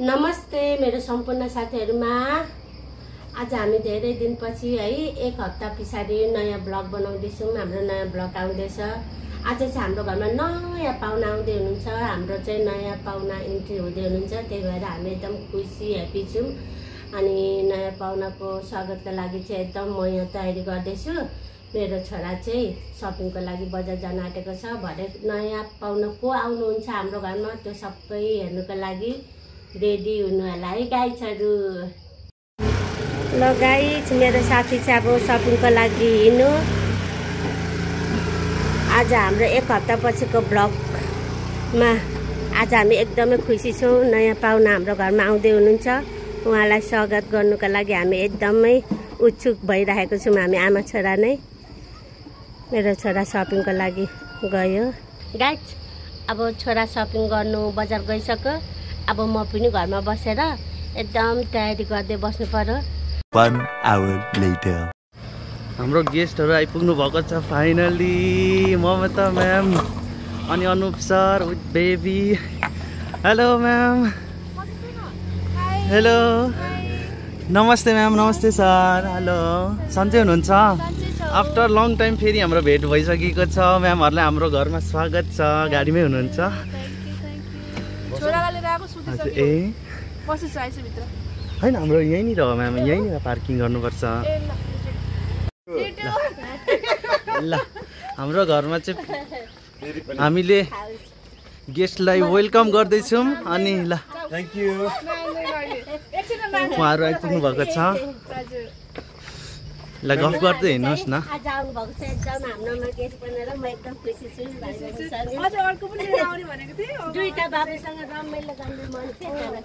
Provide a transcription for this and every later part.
नमस्ते मेरो सम्पूर्ण साथीहरुमा। आज हामी धेरै दिनपछि है एक हप्ता पछाडी नयाँ ब्लग बनाउँदैछौं। हाम्रो नयाँ ब्लग आउँदैछ। आज चाहिँ हाम्रो घरमा नयाँ पाहुना आउँदै हुनुहुन्छ। हाम्रो चाहिँ नयाँ पाहुना इन्ट्री हुँदै हुनुहुन्छ। त्यही भएर हामी एकदम खुसी ह्यापी छौं। अनि नयाँ पाहुनाको स्वागतका लागि चाहिँ एकदम म यहाँ तयारी गर्दैछु। मेरो छोरा चाहिँ शपिङको लागि बजार जान आँटेको छ। भरे नयाँ पाहुना को आउनुहुन्छ हाम्रो घरमा त्यो सबै हेर्नुको लागि रेडी हुनु होला है गाइजहरु। ल गाइज मेरो साथी चाहिँ अब शपिङको लागि हिँड्नु। आज हाम्रो एक हप्ता पछिको ब्लगमा आज हामी एकदमै खुसी छौं। नयाँ पाहुना हाम्रो घरमा आउँदै हुनुहुन्छ। उहाँलाई स्वागत गर्नुको लागि हामी एकदमै उत्सुक भइरहेको छौं। हामी आमा छोरा नै। मेरो छोरा शपिङको लागि गयो। गाइज अब छोरा शपिङ गर्नु बजार गइसक्यो। अब म पनि घरमा बसेर एकदम तयारी गर्दै बस्नु पर्यो। 1 hour later हाम्रो गेस्टहरु आइपुग्नु भएको छ फाइनली। ममता म्याम अनि Anup sir with baby. Hello ma'am. Hello नमस्ते म्याम। नमस्ते सर। हेलो सन्चै हुनुहुन्छ? आफ्टर लङ टाइम फेरि हाम्रो भेट भइसकेको छ। म्यामहरुलाई हाम्रो घरमा स्वागत छ। गाडीमै हुनुहुन्छ? होइन हाम्रो यहीँनिर हो म्याम। यहीँनिर पार्किङ गर्नुपर्छ। ल हाम्रो घरमा चाहिँ हामीले गेस्टलाई वेलकम गर्दैछौँ। अनि ल थ्याङ्क यू। उहाँहरू आइपुग्नु भएको छ। ल गफ गर्दै हिँड्नुहोस् न। आज आउनु भएको छ एकदम हाम्रोमा गेस्ट बनेर म एकदम खुसी छु। अझ अर्को पनि लिएर आउने भनेको थिए। दुईटा बाबुसँग रमाइलो गर्ने मन थियो।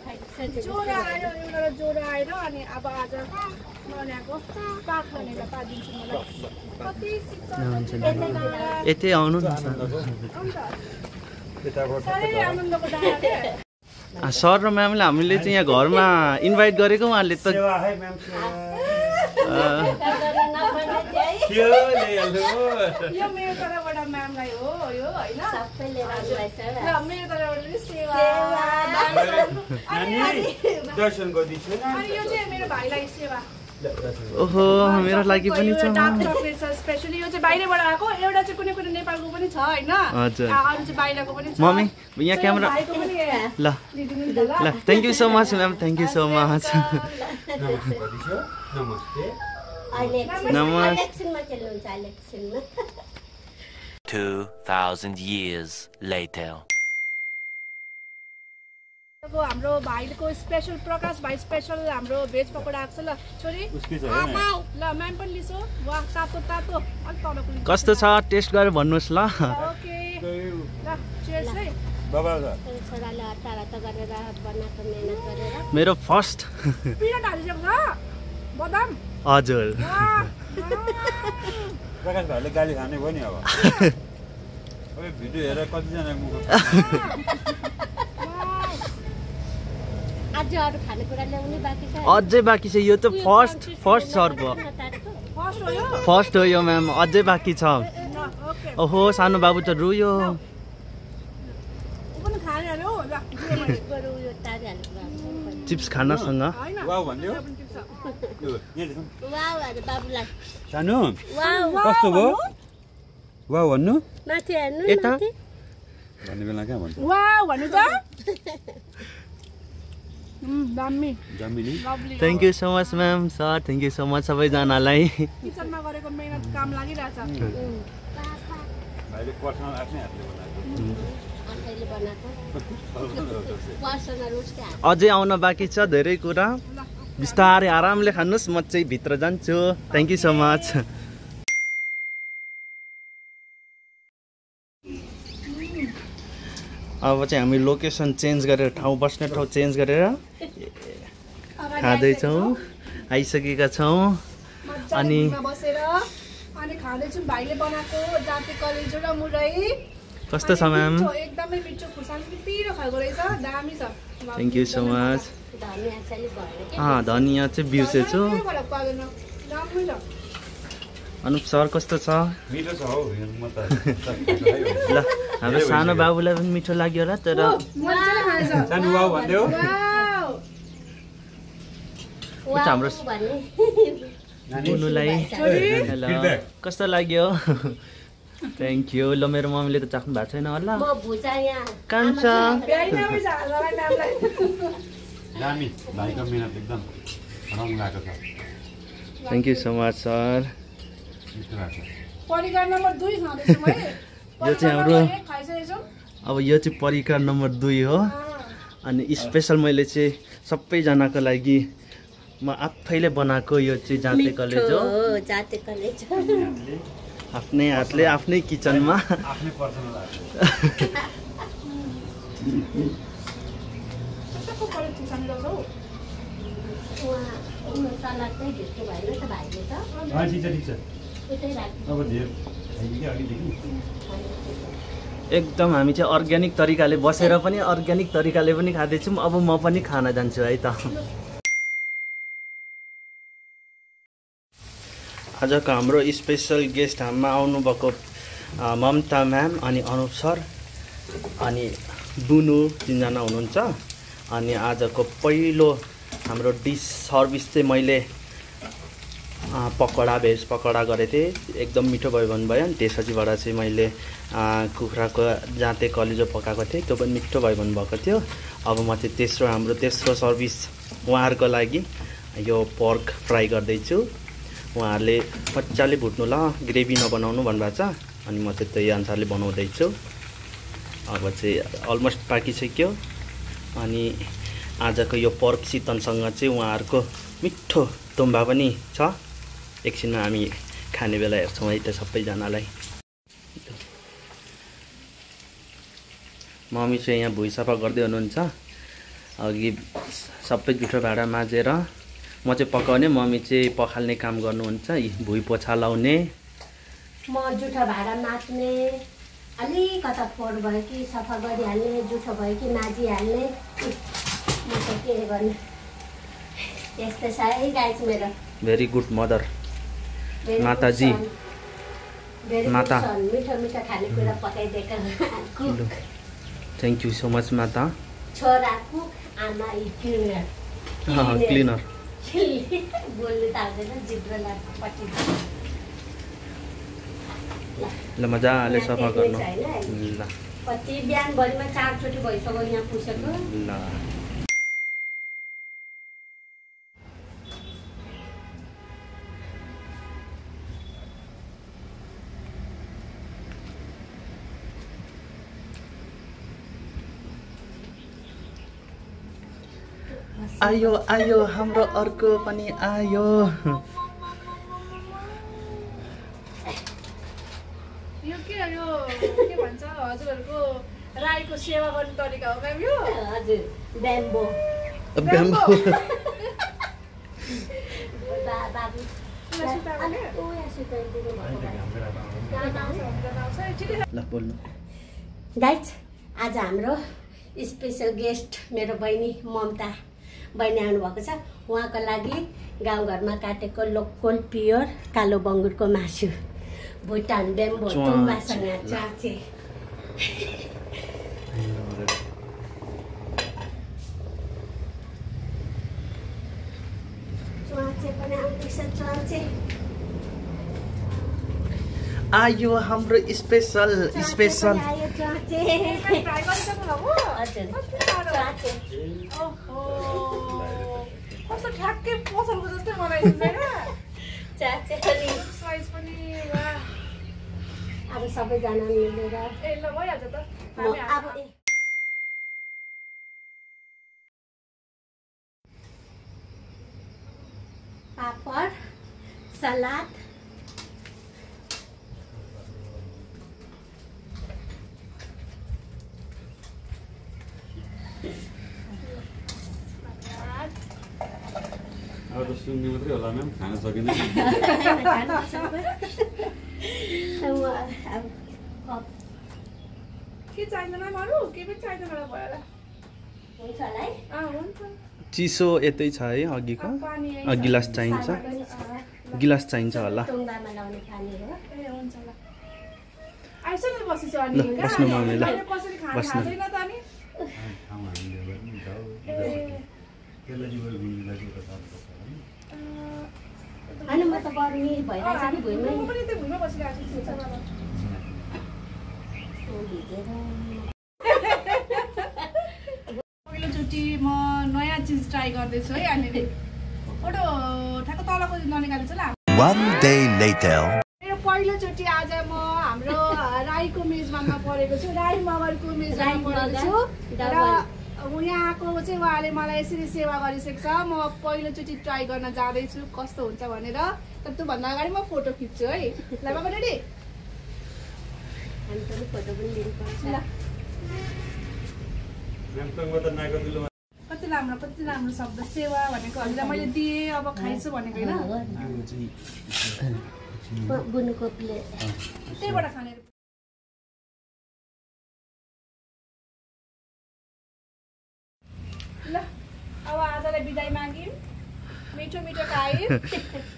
जोरा आयो, एउटा जोरा आएर अनि अब आज नल्याएको पाक भनेर पादिन्छु मलाई। कति शीतल यतै आउनु न साह्रै आनन्दको डाँडा के। सर र म्यामले हामीले चाहिँ यहाँ घरमा इन्भाइट गरेको। उहाँले त यो मेरो तर्फबाट म्यामलाई हो यो हैन सबैले राम्रोलाई छ। ल मेरो तर्फबाट पनि सेवा दर्शन गर्दिछु। अनि यो चाहिँ मेरो भाइलाई सेवा। ओहो मेरो लागि पनि छ। डार्क चकलेट छ स्पेशली। यो चाहिँ बाहिरबाट आएको। एउटा चाहिँ कुनै कुनै नेपालको पनि छ हैन। हजुर अरु चाहिँ बाहिरको पनि छ। मम्मी यहाँ क्यामेरा। भाइको पनि ल ल thank you so much ma'am. Thank you so much. नमस्ते। इलेक्सनमा खेल्नुहुन्छ इलेक्सनमा। 2000 years later अब हाम्रो भाइको स्पेशल प्रकाश भाइ स्पेशल हाम्रो भेज पकोडा आएको छ। ल छोरी ल म्याम पनि लिसो। वाह तातो तातो अलि तलको लिसो। कस्तो छ टेस्ट गरेर भन्नुहोस् ल। ओके ल चियर्स है। बाबा छोराले हतार हतार गरेर बनाएको मेहनत गरेर मेरो फर्स्ट पिनट हालिसक्छ बदाम। हजुर प्रकाश भाइले गाली खाने भयो नि अब। ओए भिडियो हेरेर कतिजना मुख आज अरु खानेकुरा ल्याउनै बाँकी छ। अझै बाँकी छ। यो त फर्स्ट सर्भ हो। फर्स्ट हो यो म्याम। अझै बाँकी छ। ओहो सानो बाबु त रुयो। चिप्स खानासँग वाउ भन्दियो। वाउ अरे बाबुलाई सानो वाउ कस्तो भयो? वाउ भन्नु माथि हेर्नु यता माथि भन्ने बेला कहाँ भन्नु? वाउ भन्नु त। दामी जमिनी। Lovely. Thank you so much ma'am sir. Thank you so much सबैजनालाई। किचनमा गरेको मेहनत काम लागिरहेछ। भाइले पर्सनल आफ्नै हातले बनाएको। आफैले बनाएको पर्सनल उसकै हात। अझै आउन बाँकी छ धेरै कुरा। बिस्तारै आरामले खानुहोस्। म चाहिँ भित्र जान्छु। Thank you so much. अब चाहिँ हामी लोकेसन चेन्ज गरेर ठाउँ बस्ने ठाउँ चेन्ज गरेर खाँदैछौँ। आइसकेका छौँ। अनि बसेर अनि खाँदैछु भाइले बनाएको जाति कलेजो र मुरै। कस्तो छ म्याम? एकदमै मिठो खुर्सानी पिरो खालको रहेछ। दामी छ। Thank you so much. धनिया चाहिँ भयो के। धनिया चाहिँ बिर्सेछु। फरक पर्दैन। राम्रो छ। अनुप सर कस्तो छ? मिठो छ हौ म त। ल हाम्रो सानो बाबुलाई पनि मिठो लाग्यो होला तर सानो वाउ भन्दियो। हाम्रो बुनुलाई हेलो कस्तो लाग्यो थ्याङ्क यू ल मेरो मम्मीले त चाख्नु भएको छैन होला कान्छ दामी भाइको मिहिनेत एकदम रङ लागेको छ thank you so much sir परिकार नम्बर 2 खाँदैछु म यो चाहिँ हाम्रो अब यो चाहिँ परिकार नम्बर 2 हो अनि स्पेसल मैले चाहिँ सबैजनाको लागि म आफैले बनाएको यो चाहिँ जाते कलेज हो आफ्नै हातले आफ्नै किचनमा आफ्नै पर्सनल एकदम हामी चाहिँ अर्ग्यानिक तरिकाले बसेर पनि अर्ग्यानिक तरिकाले पनि खाँदैछौँ अब म पनि खान जान्छु है त आजको हाम्रो स्पेसल गेस्ट हाम्रोमा आउनुभएको ममता म्याम अनि अनुप सर अनि बुनु तिनजना हुनुहुन्छ अनि आजको पहिलो हाम्रो डिस सर्भिस चाहिँ मैले पकौडा भेज पकौडा गरेको थिएँ एकदम मिठो भयो भन्नुभयो अनि त्यसपछिबाट चाहिँ मैले कुखुराको जाते कलेजो पकाएको थिएँ त्यो पनि मिठो भयो भन्नुभएको थियो अब म चाहिँ हाम्रो तेस्रो सर्भिस उहाँहरूको लागि यो पर्क फ्राई गर्दैछु उहाँहरूले मजाले भुट्नु ल ग्रेभी नबनाउनु भन्नुभएको छ अनि म चाहिँ त्यही अनुसारले बनाउँदैछु अब चाहिँ अलमोस्ट पाकिसक्यो अनि आजको यो पर्क चिकनसँग चाहिँ उहाँहरूको मिठो तुम्बा पनि छ एकछिनमा हामी खाने बेला हेर्छौँ है त सबैजनालाई मम्मी चाहिँ यहाँ भुइँ सफा गर्दै हुनुहुन्छ अघि सबै जुठो भाँडा माजेर म चाहिँ पकाउने मम्मी चाहिँ पखाल्ने काम गर्नुहुन्छ भुइँ पोछा लाउने म जुठो भाँडा माझ्ने अलिकता फोहोर भयो कि सफा गरिहाल्ने जुठो भयो कि माझिहाल्ने म त के गर्ने यस्तै छ है गाइस मेरो भेरी गुड मदर माताजी माता मिठो मिठो खानेकुरा पकाइदिएका थ्याङ्क यू सो मच माता छोरा कुक आमा क्लिनर क्लिनर बोल्नु त आउँदैन जिब्रो लाग्छ ल मजाले सफा गर्नु ल कति बिहानभरिमा 4 चोटि भइसक्यो यहाँ पुसेको ल आयो आयो हाम्रो अर्को पनि आयो यो के भन्छ हजुरहरुको राईको सेवा गर्ने तरिका हो म्याम यो हजुर ब्याम्बो ल बोल्नु गाइज आज हाम्रो स्पेसल गेस्ट मेरो बहिनी ममता बहिनी आउनुभएको छ उहाँको लागि गाउँघरमा काटेको लोकल प्योर कालो बङ्गुरको मासु भुटान बेम्बो तुम्बासँग चाचे पनि आउँदैछ चाचे आयो हाम्रो स्पेसल स्पेसल आयो चाचे कस्तो ठ्याक्कै पसलको जस्तै बनाइदिन्छ हैन चाचे पनि साइज पनि अब सबैजना मिलेर ए ल भइहाल्छ त अब पापड सलाद अब त सुन्ने मात्रै होला म्याम खान सकिँदैन के चाहिँदैन अरू के पनि चाहिँदैन होला भयो होला हुन्छ होला है हुन्छ चिसो यतै छ है अघिको गिलास चाहिन्छ गिलास चाहिन्छ होला टुङ्गामा लाउने पानी हो ए हुन्छ ल आइसक्नु बसिसक्यो अनि बस्नु मम्मी ल कसरी खाना बस्नु खाँदैन त अनि होइन म त गर्मी भइरहेछ नि भुइँमै म पनि त्यो भुइँमा बसिरहेको छु पहिलोचोटि म नयाँ चिज ट्राई गर्दैछु है यहाँनिर फोटो ठ्याक्क तलको ननिकाल्नु छ ल 1 day later. मेरो पहिलोचोटि आज म हाम्रो राईको मेजबानमा परेको छु राई मगरको मेजबानमा परेको छु र यहाँको चाहिँ उहाँले मलाई यसरी सेवा गरिसकेको छ म पहिलोचोटि ट्राई गर्न जाँदैछु कस्तो हुन्छ भनेर तर त्योभन्दा अगाडि म फोटो खिच्छु है ल बाबा रेडी हामी पनि फोटो पनि लिनुपर्छ ल कति राम्रो शब्द सेवा भनेको हजुरलाई मैले दिएँ अब खाइछु भनेको होइन बुनुको प्लेट त्यहीबाट खाने ल अब आजलाई बिदाई माग्यौँ मिठो मिठो खायौँ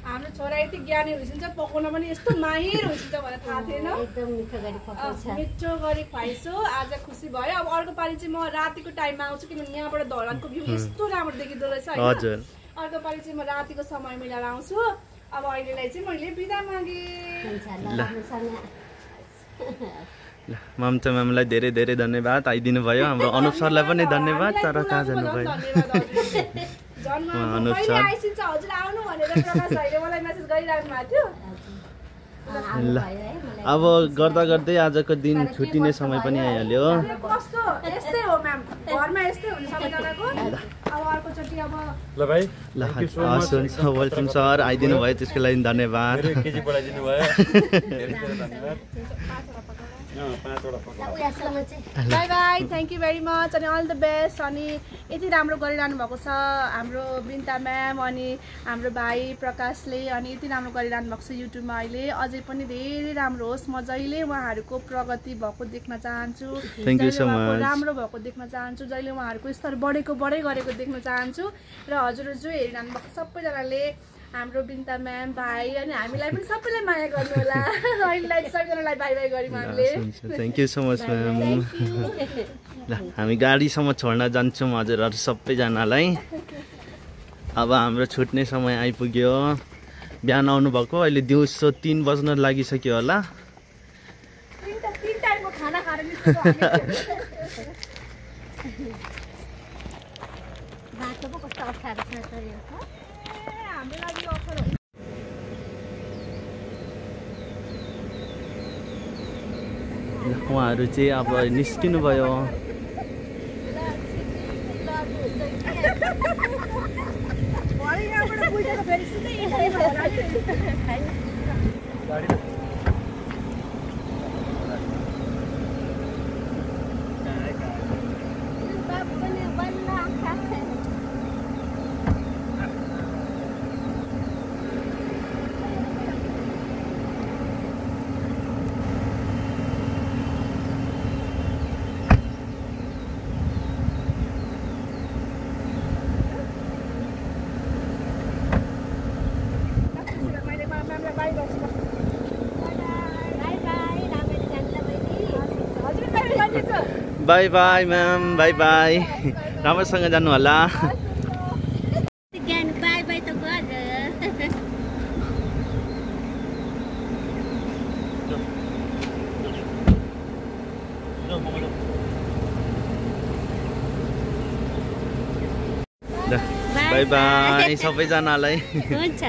हाम्रो छोरा यति ज्ञानी हुइसिन्छ पकाउन पनि यस्तो माहिर हुइसिन्छ भनेर थाहा थिएन एकदम मिठो गरी पकाउँछ मिठो गरी खुवाइछु आज खुसी भयो अब अर्को पालि चाहिँ म रातिको टाइममा आउँछु किनभने यहाँबाट धरानको भ्यू यस्तो राम्रो देखिँदो रहेछ होइन अर्को पालि चाहिँ म रातिको समय मिलाएर आउँछु अब अहिलेलाई चाहिँ मैले बिदा मागेँ ममता म्यामलाई धेरै धेरै धन्यवाद आइदिनु भयो हाम्रो अनुप सरलाई पनि धन्यवाद तर कहाँ जानुभयो अनुप सर हजुर आउनु भनेर प्रकाश भाइले मलाई मेसेज गरिराख्नु भएको थियो ल अब गर्दा गर्दै आजको दिन छुट्टिने समय पनि आइहाल्यो कस्तो यस्तै हो म्याम घरमा यस्तै हुन्छ सबैजनाको अब अर्कोचोटि अब ल भाइ ल हस् हुन्छ वेलकम सर आइदिनु भयो त्यसको लागि धन्यवाद केजी बढाइदिनु भयो धेरै धेरै धन्यवाद by by thank you very much अनि अल द बेस्ट अनि यति राम्रो गरिरहनु भएको छ हाम्रो बिन्ता म्याम अनि हाम्रो भाइ प्रकाशले अनि यति राम्रो गरिरहनु भएको छ युट्युबमा अहिले अझै पनि धेरै राम्रो होस् म जहिले उहाँहरूको प्रगति भएको देख्न चाहन्छु राम्रो भएको देख्न चाहन्छु जहिले उहाँहरूको स्तर बढेको गरेको देख्न चाहन्छु र हजुरहरू जो हेरिरहनु भएको सबैजनाले हाम्रो बिन्ता म्याम भाइ अनि हामीलाई पनि सबैलाई माया गर्नु होला अहिलेलाई सबैजनालाई बाई बाई गर्यौँ हामीले thank you so much ma'am ल हामी गाडीसम्म छोड्न जान्छौँ हजुरहरू सबैजनालाई अब हाम्रो छुट्ने समय आइपुग्यो बिहान आउनुभएको अहिले दिउँसो 3 बज्न लागिसक्यो होला बाटो पो कस्तो अप्ठ्यारो छ त यो उहाँहरू चाहिँ अब निस्किनु भयो by by ma'am by by राम्रोसँग जानु होला बाई बाई त बाई बाई सबैजनालाई हुन्छ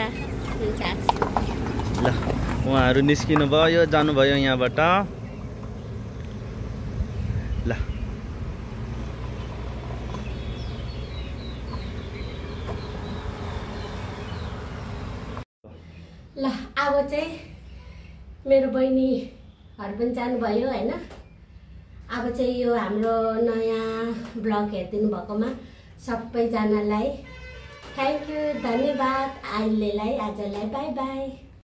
ल उहाँहरू निस्किनु भयो जानुभयो यहाँबाट ल अब चाहिँ मेरो बहिनीहरू पनि जानुभयो होइन अब चाहिँ यो हाम्रो नयाँ ब्लग हेरिदिनु भएकोमा सबैजनालाई थ्याङ्क यू धन्यवाद अहिलेलाई आजलाई बाई बाई